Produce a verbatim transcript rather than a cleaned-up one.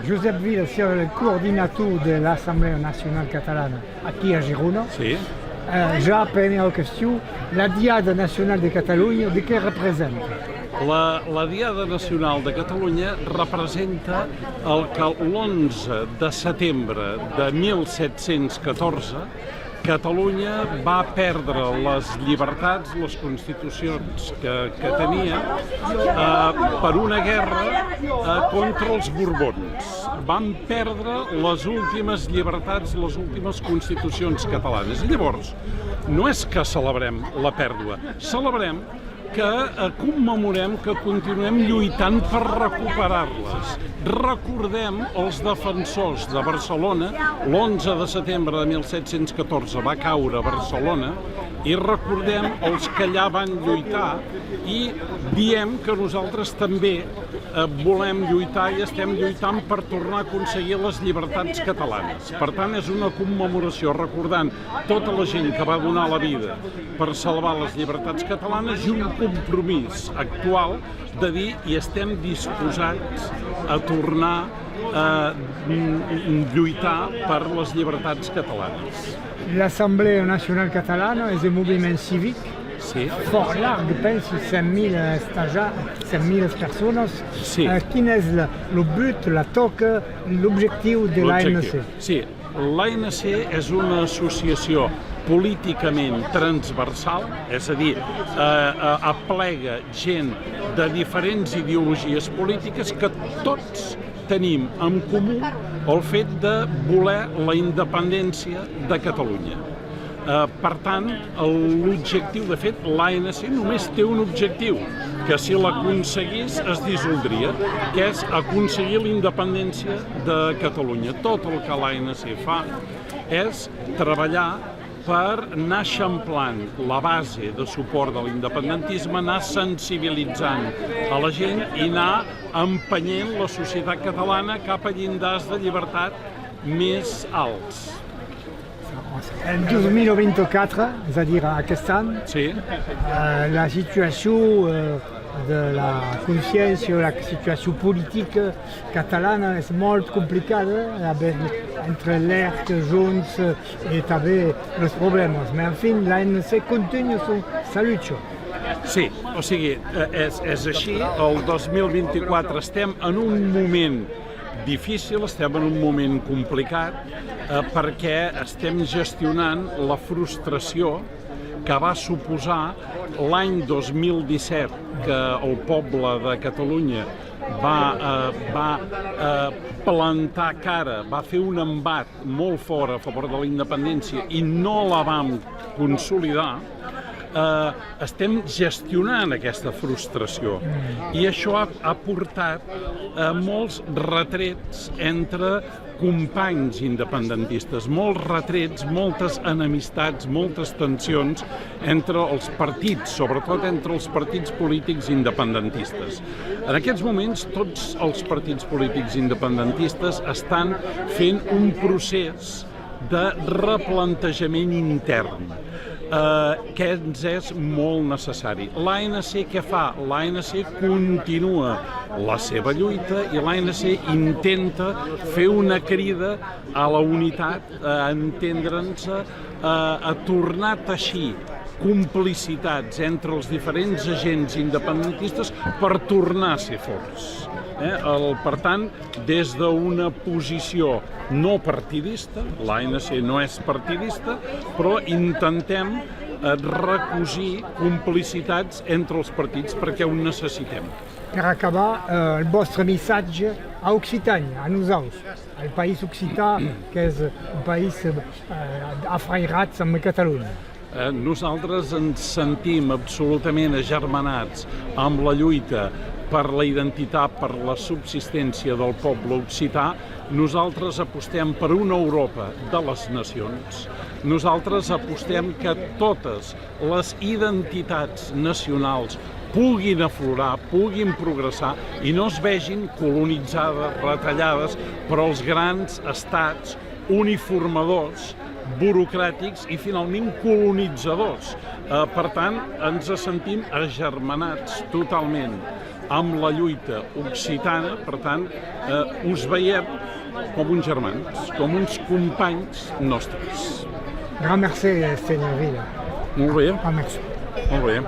Josep Vila, siás le coordinator de l'Assemblèa Nacionala Catalana aquí a Girona. Sí. Eh, ja, primièra question, la Diada Nacionala de Catalonha, de qué representa? La, la Diada Nacional de Catalunya representa el que l'onze de setembre de mil set-cents catorze Catalunya va perdre les llibertats, les constitucions que, que tenia, eh, per una guerra, eh, contra els Borbons. Van perdre les últimes llibertats, les últimes constitucions catalanes. I llavors, no és que celebrem la pèrdua, celebrem que, eh, commemorem que continuem lluitant per recuperar-les. Recordem els defensors de Barcelona, l'onze de setembre de mil set-cents catorze va caure Barcelona, i recordem els que allà van lluitar i diem que nosaltres també, eh, volem lluitar i estem lluitant per tornar a aconseguir les llibertats catalanes. Per tant, és una commemoració recordant tota la gent que va donar la vida per salvar les llibertats catalanes i un compromís actual de dir: «I estem disposats a tornar a, mm, lluitar per les llibertats catalanes». L'Assemblèa Nacionala Catalana es un moviment civic, sí, fòrt larg, pensi cent mila estaja-, cent mila personas. Sí. Eh, quin es le, lo but, la tòca, l'objectiu de l'A N C? L'objectiu. Sí, l'A N C és una associació políticament transversal, és a dir, eh, eh, aplega gent de diferents ideologies polítiques que tots tenim en comú el fet de voler la independència de Catalunya. Eh, per tant, el, l'objectiu, de fet, l'A N C només té un objectiu, que si l'aconseguís es dissoldria, que és aconseguir la independència de Catalunya. Tot el que l'A N C fa és treballar per anar eixamplant la base de suport de l'independentisme, anar sensibilitzant a la gent i anar empenyent la societat catalana cap a llindars de llibertat més alts. En dos mil vint-e-quatre, és a dir, aquest an, sí, eh, la situacion, eh, de la consciéncia, la situacion politica catalana es molt complicada, eh, avec, entre l'ERC, Junts, eh, e tanben los problèmas. Mas, enfin, l'A N C continua son, sa lucha. Sí, o sigui, eh, és, és així. El dos mil vint-i-quatre estem en un moment difícil, estem en un moment complicat, eh, perquè estem gestionant la frustració que va suposar l'any dos mil disset, que el poble de Catalunya va, eh, va, eh, plantar cara, va fer un embat molt fort a favor de la independència i no la vam consolidar. Eh, estem gestionant aquesta frustració i això ha, ha portat, eh, molts retrets entre companys independentistes, molts retrets, moltes enemistats, moltes tensions entre els partits, sobretot entre els partits polítics independentistes. En aquests moments, tots els partits polítics independentistes estan fent un procés de replantejament intern, eh, que ens és molt necessari. L'A N C què fa? L'A N C continua la seva lluita i l'A N C intenta fer una crida a la unitat, a entendre'ns, a, a tornar a teixir complicitats entre els diferents agents independentistes per tornar a ser forts. Eh? El, per tant, des d'una posició no partidista, l'A N C no és partidista, però intentem, eh, recosir complicitats entre els partits perquè ho necessitem. Per acabar, eh, el vòstre missatge a Occitània, a nosaus, al país occitan, qu'es un país, eh, afrairat amb Catalonha. Eh, nosaltres ens sentim absolutament agermanats amb la lluita per la identitat, per la subsistència del poble occità. Nosaltres apostem per una Europa de les nacions. Nosaltres apostem que totes les identitats nacionals puguin aflorar, puguin progressar i no es vegin colonitzades, retallades per als grans estats uniformadors burocràtics i finalment colonitzadors. Eh, per tant, ens sentim agermanats totalment amb la lluita occitana, per tant, eh, us veiem com uns germans, com uns companys nostres. Grand mercé, senhor Vila. Molt bé. Grand mercé. Molt bé.